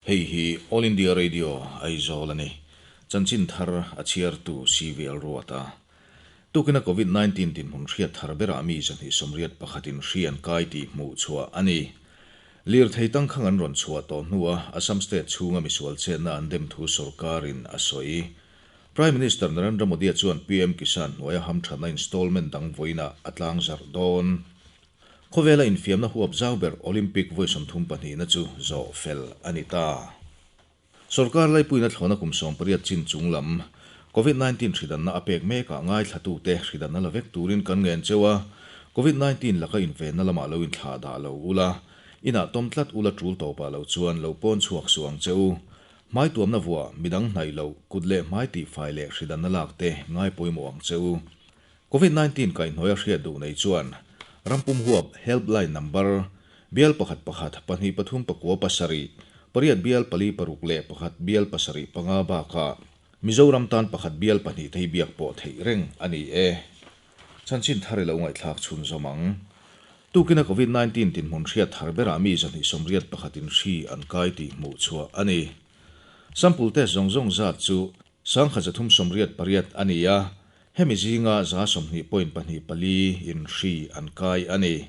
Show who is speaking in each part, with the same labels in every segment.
Speaker 1: Hei hi All India Radio Aizawl a ni. Chanchin thar a chhiartu CVL Ruata. Tukina Covid 19 dinhmun hriat thar berah mi 281 in hri an kai tih hmuh chhuah a ni. Lirthei tangkhang an rawn chhuah tawh hnua Assam state chhunga misual chetna an dem thu sorkarin a sawi. Prime Minister Narendra Modi-a chuan PM Kisan hnuaia hamthatna installment dang vawiinah a tlangzarh dawn. Khawvela infiamna huap zau ber Olympic vawi 32na chu zawh fel a ni ta. Sorkar laipuiin a thlawhna kum 18 chin chung lam Covid 19 hridanna a pek mekah ngaithlatute hridanna la vek turin kan ngen cheu a, Covid 19 laka invenna lamah lo inthlah dah lo ula, inah tawm tlat ula tul tawpah lo chuan lo pawn chhuak suh ang che u. Hmai tuamna vuah, midang hnaih loh, kut leh hmai tihfai leh hridanna lak te ngai pawimawh ang che u. Covid 19 kaihhnuaia hriat duh nei chuan rampum huap helpline number bial pakhat pakhat pahnih pathum pakua pasarih pariat bial pali paruk leh pakhat bial pasarih panga bakah Mizoram tan pakhat bial pahnih te hi biak pawh theih reng a ni e. Chanchin thar i lo ngaihthlak chhunzawm ang. Tukina Covid 19 dinhmun hriat thar berah mi 281 in hri an kai tih hmuh chhuah a ni. Sample test zawng zawng zat chu 1388 a ni a, hemi zinga 120.24 in hri an kai a ni.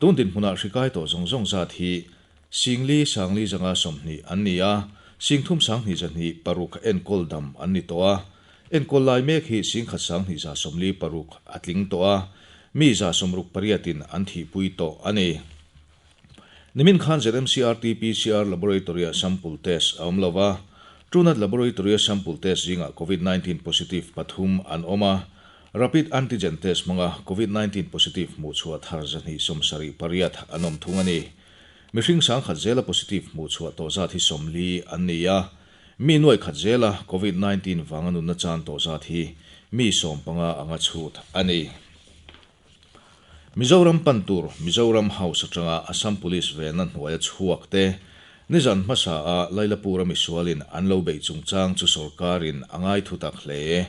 Speaker 1: Tun dinhmunah hri kai tawh zawng zawng zat hi 4,000 520 an ni a, 3 2 2 enkawl dam an ni tawh a. Enkawl lai mek hi 1 1 146 a tling tawh a, mi 68 in an thihpui tawh a ni. Nimin khan ZMC RT-PCR Laboratory-ah sample test a awm lo va, Truenat Laboratory-a sample test zingah Covid 19 positive pathum an awm a, rapid antigen test hmanga Covid 19 positive hmuh chhuah thar 278 an awm thung a ni. Mihring 1000 zela positive hmuh chhuah tawh zat hi 40 an ni a, mi 100 zela Covid 19 vanga nunna chan tawh zat hi mi 15 anga chhut a ni. Mizoram pan tur Mizoram House atanga Assam Police venna hnuaia chhuak te nizan hmasa a Lailapur a misualin an lo beih chungchang chu sorkarin a ngai thu tak hle.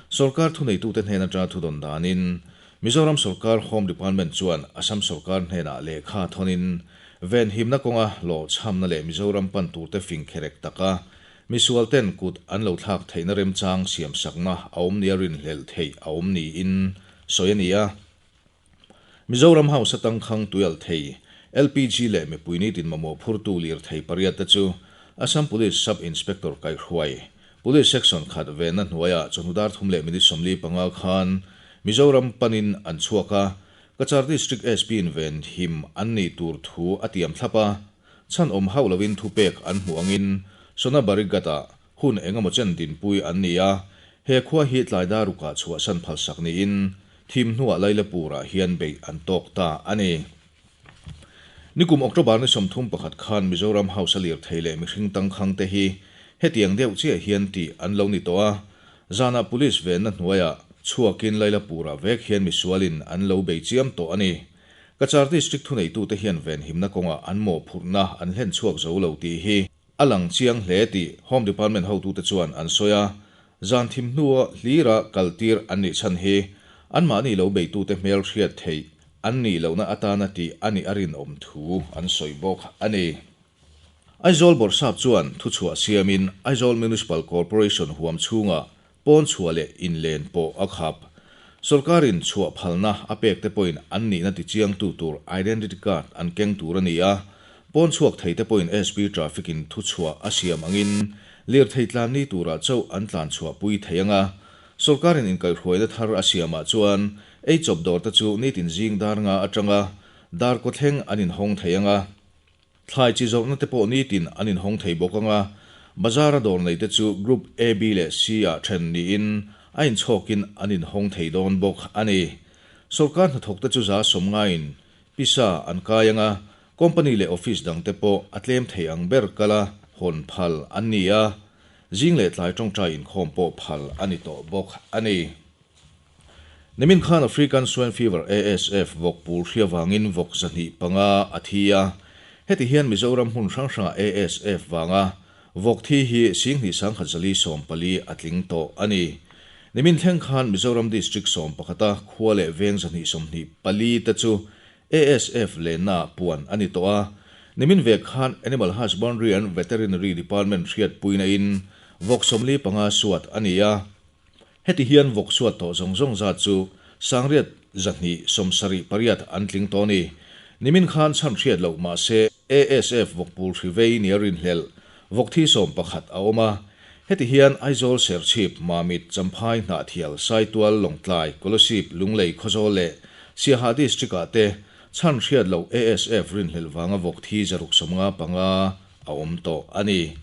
Speaker 1: Sorkar thuneitute hnen atanga thudawn danin Mizoram sorkar Home Department chuan Assam sorkar hnenah lehkha thawnin venhimna kawnga hlawhchhamna leh Mizoram pan turte fing kherek taka misual ten kut an lo thlak theihna remchang siamsakna a awm nia rinhlelh theih a awm niin sawi a ni a. Mizoram House atangkhang tuialh thei LPG leh mipui nitin mamawh phurtu lirthei pariat te chu Assam Police Sub Inspector kaihruai Police Section khat venna hnuaiah chawhnu dar thum leh minute 45 khan Mizoram panin an chhuak a, Cachar District SP in ven him an nih tur thu a tiam thlap a, chhan awm hauh lovin thupek an hmuh angin Sona Barighat-ah hun engemaw chen dinpui an ni a, he khua hi tlai darukah chhuahsan phalsak niin thim hnuah Lailapurah hian beih an tawk ta a ni. Nikum October ni 31 khan Mizoram House a lirthei leh mihring tangkhang te hi hetiang deuh chiah hian tih an lo ni tawh a, zanah police venna hnuaiah chhuakin Lailapurah vek hian misualin an lo bei chiam tawh a ni. Cachar District thuneitute hian venhimna kawngah an mawhphurhna an hlen chhuak zo lo tih hi a lang chiang hle tih Home Department hotute chuan an sawi a, zan thim hnua hlira kaltir an nih chhan hi anmahni lo beitute hmel hriat theih an nih lohna atana tih a nih a rinawm thu an sawi bawk a ni. Aizawl Bawrhsap chuan thuchhuah siamin Aizawl Municipal Corporation huam chhungah pawn chhuah leh inlen pawh a khap. Sorkarin chhuah phalna a pek te pawhin an nihna tichiangtu tur identity card an keng tur a ni a, pawn chhuak thei te pawhin SP Traffic in thuchhuah a siam angin lirthei tlan ni turah chauh an tlan chhuah pui thei ang a. Sorkarin inkaihhruaina thar a siamah chuan ei chawp dawr te chu nitin zing dar nga atanga dar kaw thleng an inhawng thei ang a. Thlai chi zawrhna te pawh nitin an inhawng thei bawk ang a, bazar a dawr nei te chu Group A, B leh C ah then niin a inchhawkin an inhawng thei dawn bawk a ni. Sorkar hnathawk te chu 190 in pisa an kai ang a, company leh office dang te pawh a tlem thei ang ber kala hawn phal an ni a, zing leh tlai tawngtai inkhawm pawh phal a ni tawh bawk a ni. Nimin khan African Swine Fever, ASF, vawk pul hria vangin vawk 205 a thi a. Heti hian Mizoram hmun hrang hrangah ASF vanga vawk thi hi 21,414 a tling tawh a ni. Nimin thleng khan Mizoram District 11 a khua leh veng 224 te chu ASF lenna puan a ni tawh a. Nimin vek khan Animal Husbandry and Veterinary Department hriatpuina in vawk 45 suat a ni a. Heti hian vawk suat tawh zawng zawng zat chu 9278 an tling tawh a ni. Nimin khan chhan hriat loh mahse ASF vawkpul hri vei nia rinhlelh vawk thi 11 a awm a. Heti hian Aizawl, Serchhip, Mamit, Champhai, Hnahthial, Saitual, Lawngtlai, Kolasib, Lunglei, Khawzawl leh Siaha District ah te chhan hriat loh ASF rinhlelh vanga vawk thi 155 a awm tawh a ni.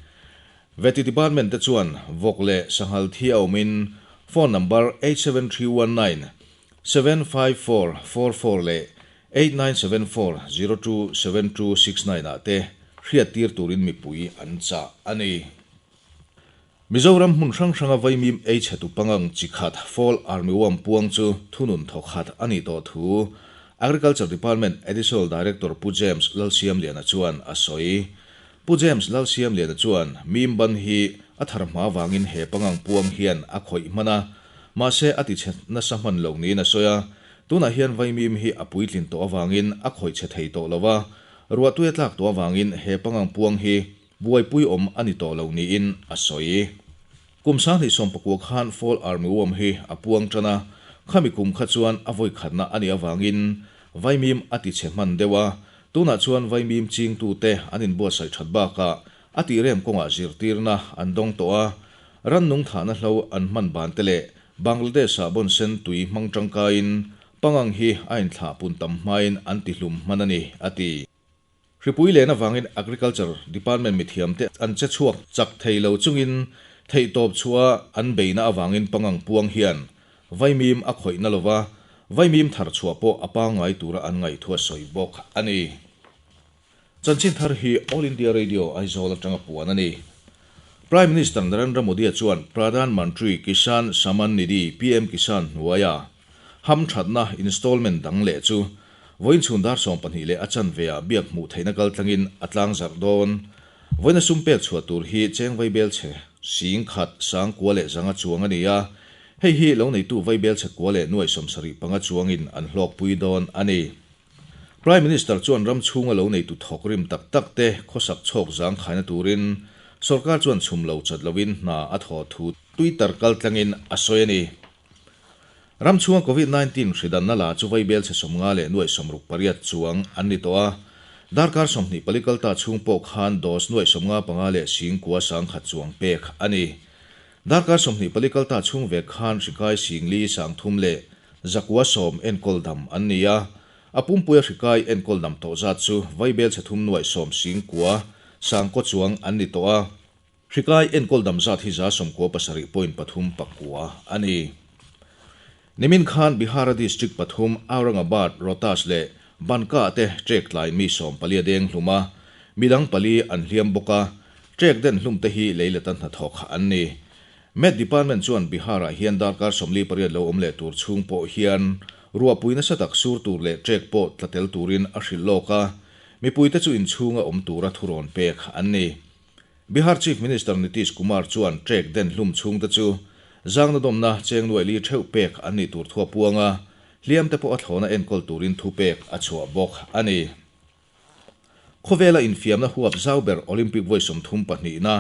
Speaker 1: Veti Department te chuan vawk leh sanghal thi a awmin phone number 87319 75444 leh 8974 027269 ah te hriattir turin mipui an chah a ni. Mizoram hmun hrang hranga vaimim ei chhetu pangang chi khat Fall Armyworm puang chu thunun thaw khat a nih tawh thu Agriculture Department Additional Director Pu James Lalsiamliana chuan a sawi. Pu James Lalsiamliana chuan mim ban hi a thar hma vangin he pangang puang hian a khawih hman a, mahse a ti chhe nasa hman lo niin a sawi a. Tunah hian vaimim hi a puitlin tawh avangin a khawih chhe thei tawh lo a, ruahtui a tlak tawh avangin he pangang puang hi buaipui awm a ni tawh lo niin a sawi. Kum 2019 khan Fall Armyworm hi a puang tan a, khami kum kha chuan a vawi khatna a nih avangin vaimim a ti chhe hman deuh a, tunah chuan vaimim chingtute an inbuatsaih that bakah a tihrem kawngah zirtirna an dawng tawh a, rannung thahna hlo an hman ban te leh Bangladesh-ah bawnsen tui hmang tangkaiin pangang hi a inthlah pun tam hmain an tihlum hman a ni, a ti. Hripui len avangin Agriculture Department mithiamte an che chhuak chak thei lo chungin theihtawp chhuah an beihna avangin pangang puang hian vaimim a khawih na lova, vaimim thar chhuah pawh a pangngai tura an ngaihthua sawi bawk a ni. Chanchin thar hi All India Radio Aizawl atanga puan a ni. Prime Minister Narendra Modi-a chuan Pradhan Mantri Kisan Samman Nidhi, PM Kisan, hnuaia hamthatna installment dang leh chu vawiin chhun dar 12 leh a chanve-ah biak hmuh theihna kaltlangin a tlangzarh dawn. Vawiina sum pek chhuah tur hi cheng vaibel chhe sing khat sang kua leh zanga chuang a ni a, hei hi lo neitu vaibel chhe kua leh nuai 75 chuangin an hlawkpui dawn a ni. Prime Minister chuan ram chhunga lo neitu thawk rim tak tak te khawsak chhawk zang khaina turin sorkar chuan chhum lo chat loin hna a thawh thu Twitter kaltlangin a sawi a ni. Ram chhunga Covid-19 hridanna la chu vaibel chhe 50 leh nuai 68 chuang an ni tawh a, darkar 24 kalta chhung pawh khan dose nuai 55 leh sing kua 10,000 chuang pek a ni. Darkar 24 kalta chhung vek khan hrikai 4,030 110 enkawl dam an ni a, a pumpuia hrikai enkawl dam tawh zat chu vaibel chhe thum nuai sawm sing kua sangkaw chuang an ni tawh a. Hrikai enkawl dam zat hi 97.39 a ni. Nimin khan Bihar-a district pathum Aurangabad, Rohtas leh Banka te trek tlai mi 14 a deng hlum a, midang pali an hliam bawk a, trek den hlum te hi leileta hnathawk an ni. Met Department chuan Bihar-ah hian darkar 48 lo awm leh tur chhung pawh hian ruahpui nasa tak sur tur leh trek pawh tla tel turin a hrilh lawk a, mipuite chu inchhunga awm tura thurawn pek an ni. Bihar Chief Minister Nitish Kumar chuan trek den hlum chhungte chu zangna dawmna cheng nuai li theuh pek an nih tur thu a puang a, hliam te pawh a thlawna enkawl turin thu pek a chhuah bawk a ni. Khawvela infiamna huap zau ber Olympic vawi 32na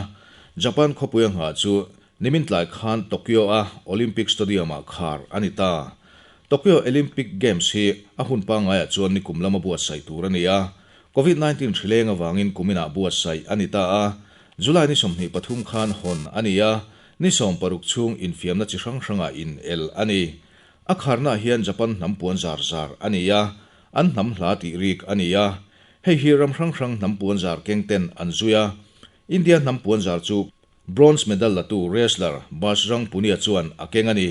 Speaker 1: Japan khawpui a nghah chu nimin tlai khan Tokyo-a Olympic Stadium-ah khar a ni ta. Tokyo Olympic Games hi a hun pangngaiah chuan nikum lama buatsaih tur a ni a, Covid-19 hrileng avangin kuminah buatsaih a ni ta a, July ni 23 khan hawn a ni a, ni 60 chhung infiamna chi hrang hrangah in el a ni. A kharnaah hian Japan hnam puan zar zar a ni a, an hnam hla tih rik a ni a. Hei hi ram hrang hrang hnam puan zar keng ten an zui a. India hnam puan zar chu bronze medal latu wrestler Bajrang Punia chuan a keng a ni.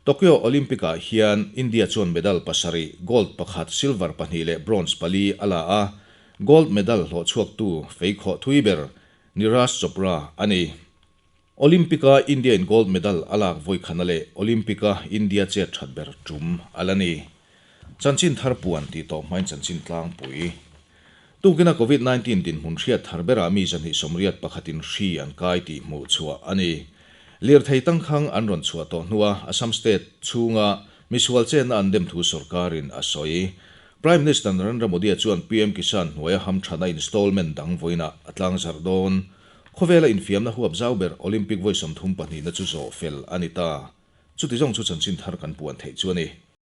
Speaker 1: Tokyo Olympic-ah hian India chuan medal pasarih, gold pakhat, silver pahnih leh bronze pali a la a. Gold medal hlawhchhuaktu feikhawh thui ber Neeraj Chopra a ni. Olympic-a India in gold medal a lak vawi khana leh Olympic-a India chet that ber tum a la ni. Chanchin thar puan tih tawh hmain chanchin tlangpui. Tukina Covid-19 dinhmun hriat thar berah mi 281in hri an kai tih hmuh chhuah a ni. Lirthei tangkhang an rawn chhuah tawh hnua Assam state chhunga misual chenna an dem thu sorkarin a sawi. Prime Minister Narendra Modi-a chuan PM Kisan hnuaia hamthatna installment dang vawiinah a tlangzarh dawn. Khawvela infiamna huap zau ber Olympic vawi 32 na chu zawh fel a ni ta. Chuti zawng chu chanchin thar kan puan theih chu a ni.